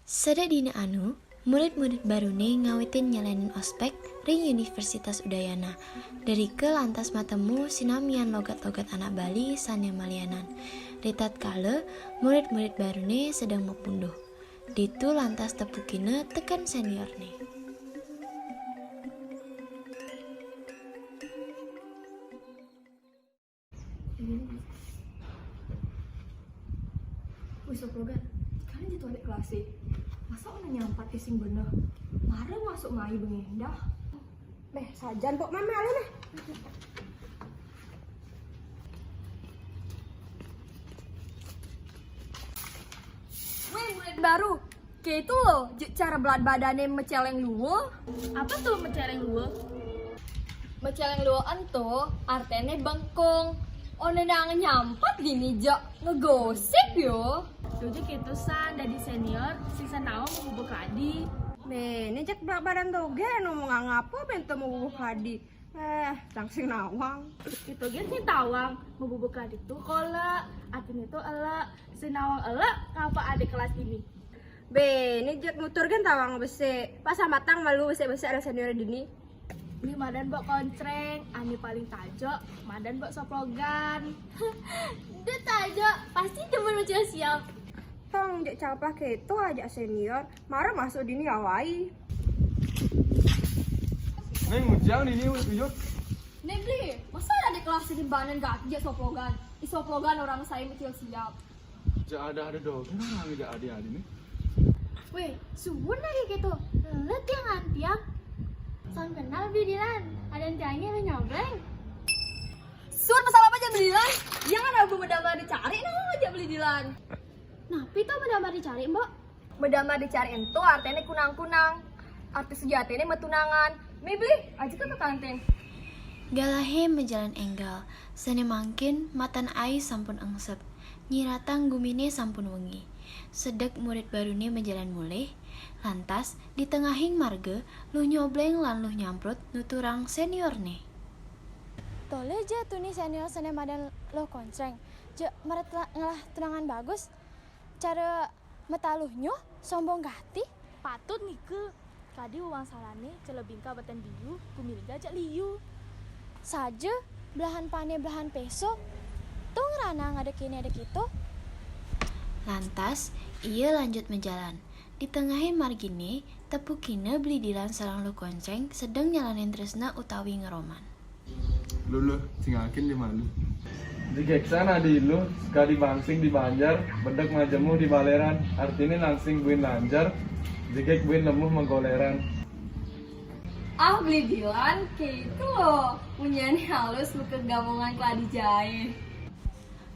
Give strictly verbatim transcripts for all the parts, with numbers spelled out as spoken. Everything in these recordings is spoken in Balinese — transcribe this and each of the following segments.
Sedek dina anu, murid-murid baruné ngawitin nyalinin ospek ring Universitas Udayana. Dérika lantas matemu sinamian logat-logat anak Bali sané malianan. Ritatkala murid-murid baruné sedeng mapunduh. Ditu lantas tepukina teken seniorné. Wis, Soplogan, sekarang jatuh adik kelas sih. Masa orang nyampat ke sing bener? Mara masuk mai bengendah. Beh, sajan pok mama lu nih. Weh, murid baru. Kayak itu loh, cara belat badannya meceleng luwe. Apa tuh meceleng luwe? Meceleng luwe ento artene bengkung. One nang nyampat gini jak ngegosip yo. Tujuh kitusan dari senior, sisa naon mau bubuk ladi. Nih, ini cek belak badan toge ngomong ngapa bento mau bubuk ladi. Eh, cangsing nawang. Itu gen sing tawang, mau bubuk ladi tuh kola, artinya tuh elek, sing nawang elek, ngapa adik kelas ini? Be, ini jek nutur kan tawang besi. Pas matang malu besi-besi ada senior dini. Ini madan bok koncreng, ani paling tajo, madan bok soplogan. Dia tajo, pasti demen macam siap. Tong jek capah keto aja senior, mara masuk dini awai. Neng ujang dini uyut. Nebli, masa ada di kelas ini banen gak aja soplogan? Isoplogan orang saya kecil siap. Jak ada ada dong, kenapa nggak ada ada ini? Weh, suwun lagi gitu. Let yang antiang. Sang kenal Bidilan, ada antiangnya lu nyobleng. Suwun masalah apa aja Bidilan? Yang ada bu medamar dicari, nah aja Bidilan. Nah, pito medamar dicari, Mbok. Medamar dicari ento artinya kunang-kunang. Arti sejatinya metunangan. Mibli, aja ke kantin. Galahe majalan enggal, sane mangkin matan ai sampun engsep, nyiratang gumine sampun wengi. Sedek murid barune majalan mulih, lantas di tengahing marga luh nyobleng lan luh nyamprut nuturang seniorne. Tole ja tuni senior sane madan luh koncreng, ja meret la- ngelah tunangan bagus. Cara metaluh nyuh sombong gati. Patut nika. Kadi uwang salane cela bingka beten biu, gumilga jak liu. Saja belahan pane belahan peso, tung rana ada kene ada kito. Lantas, ia lanjut menjalan. Di tengahe margine, tepukina Beli Dilan sareng Luh Konceng sedeng nyalanin tresna utawi ngeroman. Luluh, cingakin di malu. Digeksan adi iluh, sekadi bangsing di banjar, bedek majemu di baleran, artine langsing buin lanjar, jegek buin lemuh magoleran. Ah, Beli Dilan, kayak itu loh. Punyane halus, buka gamongan keladi jahe.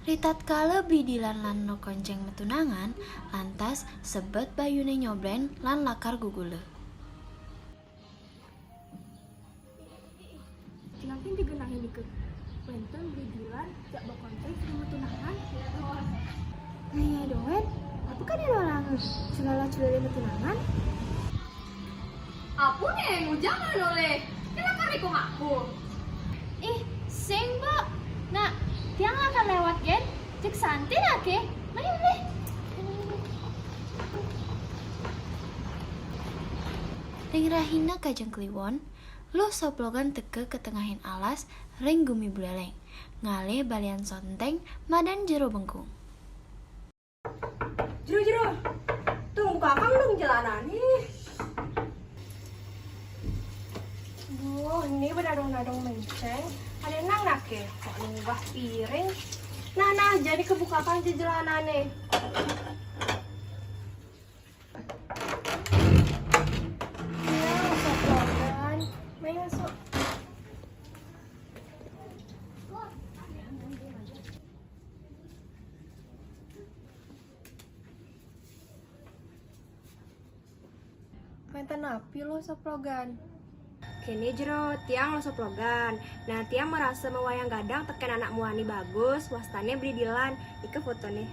Ritatkala Beli Dilan lan Luh Konceng metunangan, lantas sebet bayune nyoblen lan lakar gugule. Cingakin digenahin dikit. Wenten Beli Dilan, jak bakonceng sudah metunangan. Naya doen, apa kan ada orang? Celala celele metunangan. Apa nih, mau jangan oleh. Kenapa nih kok aku? Ih, sing, Mbok. Nah, tiang akan lewat, gen. Cek santi lagi. Mayu deh. Ring rahina Kajeng Kliwon, Luh Soplogan teka ka tengahing alas ring gumi buleleng, ngalih balian sonteng madan jero bengkung. Jero, jero. Tung, kakang dong jalanan nih. Duh, ini benadong-nadong menceng. Ada nang nake, kok nubah piring. Nah, nah, jadi kebukakan jejelanane. Iya, masuk ruangan. Main masuk. Wenten napi Luh Soplogan? Kene jero, tiang Luh Soplogan. Nah, tiang merasa mawayang gadang teken anak muani bagus, wastane Beli Dilan. Ika fotone.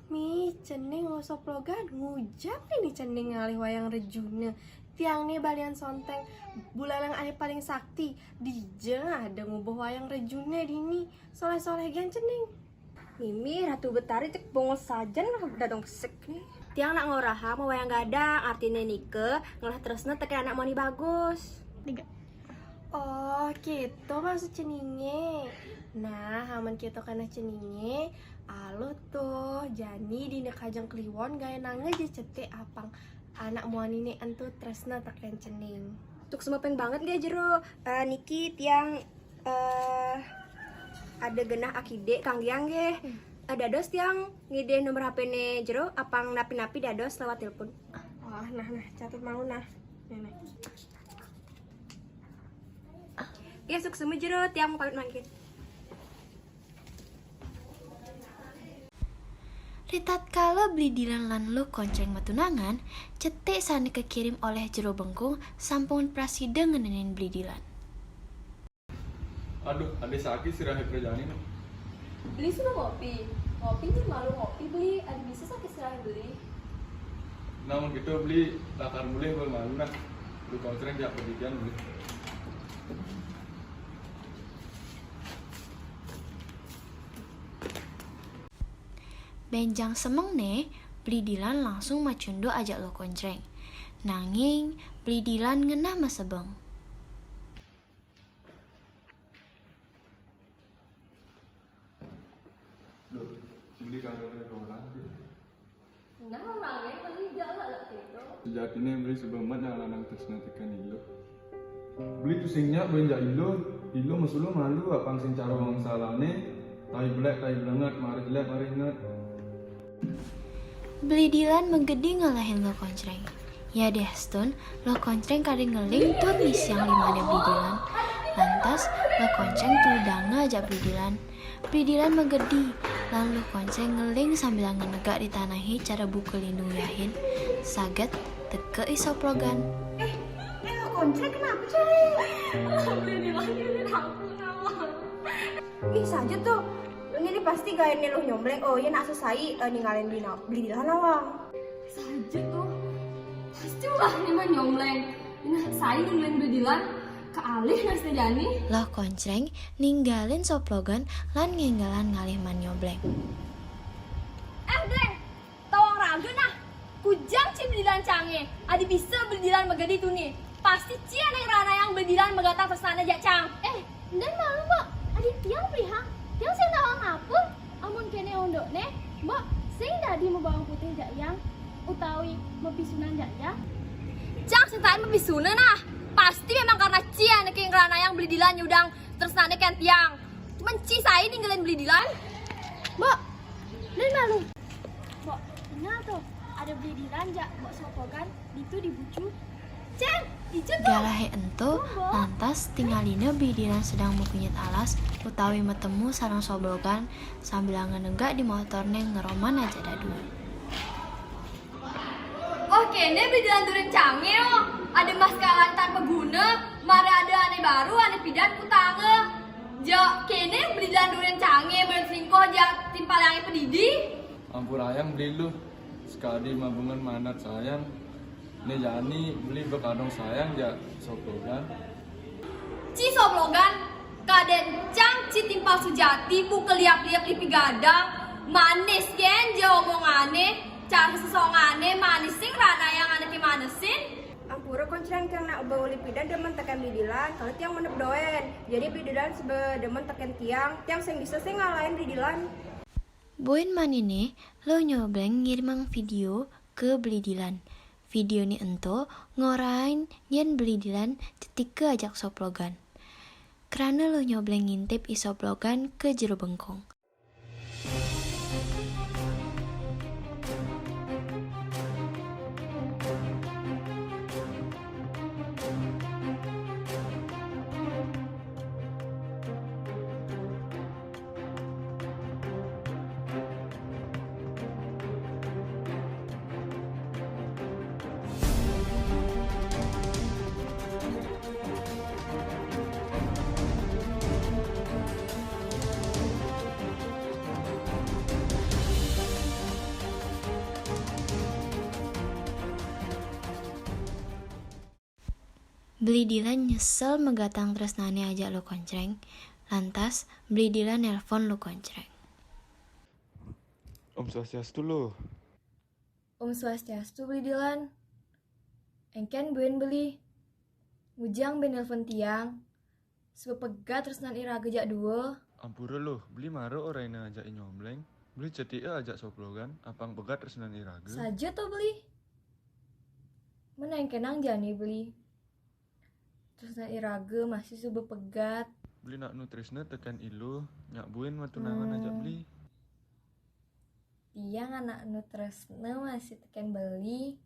Mi, cening Luh Soplogan, ngujang ini cening ngalih wayang rejuna. Tiang nih balian sonteng, buleleng ane paling sakti. Dija ada ngubuh wayang rejuna dini. Soleh-soleh gen cening. Mimi, Ratu Betari cék bongol sajan lah, dadong besik nih. Tiang nak ngorahang mawayang gadang, artiné nike ngelah tresna tekén anak muani Bagus. Tiga. Oh, kéto maksud ceningé. Nah, amun kéto kana ceningé, aluh tuh, jani dina Kajeng Kliwon gaénanga ja cetik apang anak muaniné ento tresna tekén cening. Suksma pang banget nggih jero. Eh, niki tiang, eh, ada genah akidé kanggiang nggih. Eh, dados tiang ngidih nomor H P-né jero, apang napi-napi dados lewat telepon. Wah, nah, nah, catet mau nah. Nih, nih. Ya, suksma jero, tiang mau pamit mangkin. Ritatkala Beli Dilan lan Luh Koncreng matunangan, cetik sané kakirim olih Jero Bengkung sampun prasida ngenénin Beli Dilan. Aduh, adi sakit sirahé prajani, no. Beli suba ngopi. Ngopi nih malu ngopi, Beli. Adi bisa sakit sirahé, Beli. Namun gitu, Beli lakar mulih, Beli malu, nah. Luh Koncreng jak pendidikan, Beli. Bénjang semengné, Beli Dilan langsung macunduk ajak Luh Koncreng. Nanging, Beli Dilan ngenah masebeng. Duh, Beli kagak ada orang. Nah, orangnya paling galak lah gitu. Sejatiné Beli sebel banget yang lanang tresna tekén Iluh. Beli pusingnya beli jak Iluh, Iluh masuluh malu apang sing cara wong salané, tai belék, tai belenget, marih lék, marih inget. Beli Dilan magedi ngalahin Luh Koncreng. Yadiastun, Luh Koncreng kadén ngeling tur misiang limané Beli Dilan. Lantas, Luh Koncreng tuludanga ajak Beli Dilan. Beli Dilan magedi, lan Luh Koncreng ngeling sambilanga negak di tanahé cara buka lindu uyahin, saget teka i Soplogan. Eh, eh, Luh Koncreng kenapa, coy? Beli Dilan ini aku nawang. Ih, saja tuh. Ini nih pasti gaéné Luh Nyombleng. Oh, iya nak sesai, eh, ninggalin Beli, Beli Dilan nawang. Saja tuh. Pasti ulah nih mah Nyombleng. Ini sai ninggalin Beli Dilan. Kaalih nas jani. Luh Koncreng ninggalin Soplogan lan ngénggalan ngalih Man Nyombleng. Eh, Bleng, tawang raga nah. Kujang ci Beli Dilan cangé. Adi bisa Beli Dilan magedi tuni. Pasti ci ané ngranayang Beli Dilan magatang tresnané jak cang. Eh, Ndén malu, Mbok. Adi tiang pelihang, tiang sing nawang ngapun. Amun kéné undukné, Mbok sing dadi mabawang putih jak Hyang, utawi mabisunan jak Hyang. Cang sing taén mabisunan, ah. Pasti memang karena ci ané ké ngranayang Beli Dilan nyudang tresnané kén tiang. Cuman ci sai ninggalin Beli Dilan. Mbok, Ndén malu. Mbok, tinggal tuh, ada Beli Dilan jak Mbok Soplogan, ditu di bucu. Cang, ijo tuh. Galahé ento, lantas tingalina Beli Dilan sedang makunyit alas utawi matemu sareng Soplogan sambilanga negak di motorné ngeroman ajak dadua. Oh, kéné Beli Dilan durin cangé, oh. Ada maskalan tanpa guna, mara ada ané baru, ané pidan kutanga. Ja, kéné Beli Dilan durin cangé, berselingkuh jak timpal yang pedidi. Ampurayang Beli Luh, sekadi mabungan manat sayang. Né jani Beli bakadang sayang jak Soplogan. Ci Soplogan, kadén cang ci timpal sujati, buka liap-liap lipi gadang, manis kén ja omongané, cara sesongané manis sing ranayang anaké manesin. Ampura Koncreng, tiang nak bauli pidan demen tekén Beli Dilan, kalau tiang menep doén. Jadi Beli Dilan sebe demen tekén tiang, tiang sing bisa sing ngalahin Beli Dilan. Buin maniné, Luh Nyombleng ngirimang vidéo ka Beli Dilan. Vidéoné ento ngorahin yén Beli Dilan cetika ajak Soplogan. Krana Luh Nyombleng ngintip i Soplogan ka jero bengkong. Beli Dilan nyesel magatang tresnané ajak Luh Koncreng. Lantas, Beli Dilan nelpon Luh Koncreng. Om Swastiastu, Luh. Om Swastiastu, Beli Dilan. Engken buin, Beli. Ngujang buin nelpon tiang. Sebab pegat tresnan iraga jak dua. Ampura, Luh, Beli mara oraina ajak I Nyombleng. Beli cetika ajak Soplogan, apang pegat tresnan iraga. Saja to, Beli. Men engkenang jani, Beli. Tresnan iraga masih suba pegat. Beli nak nu tresna teken I Luh, nyak buin matunangan ajak Beli. Tiang anak nu tresna masih teken Beli.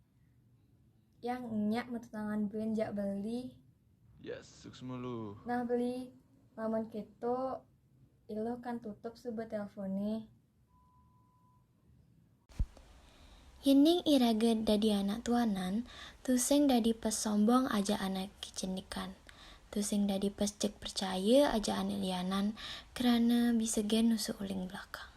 Tiang nyak matunangan buin jak Beli. Yes, suksma, Luh. Nah, Beli, lamun keto, I Luh kan tutup suba telpone. Yening iraga dadi anak tuanan, tusing dadi pesombong ajak anak kicenikan. Tusing dadi pesjek percaya ajak anak lianan, krana bisa gen nusuk uling belakang.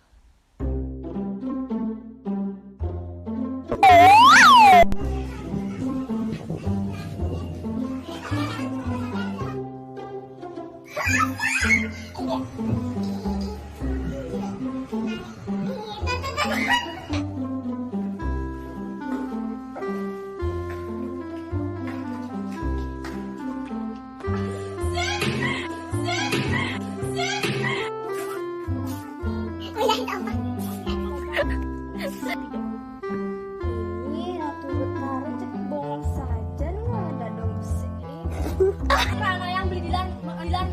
Ini Ratu Betara cepat bongol saja nih, ada dong sih. Karena yang beli Dilan, Dilan,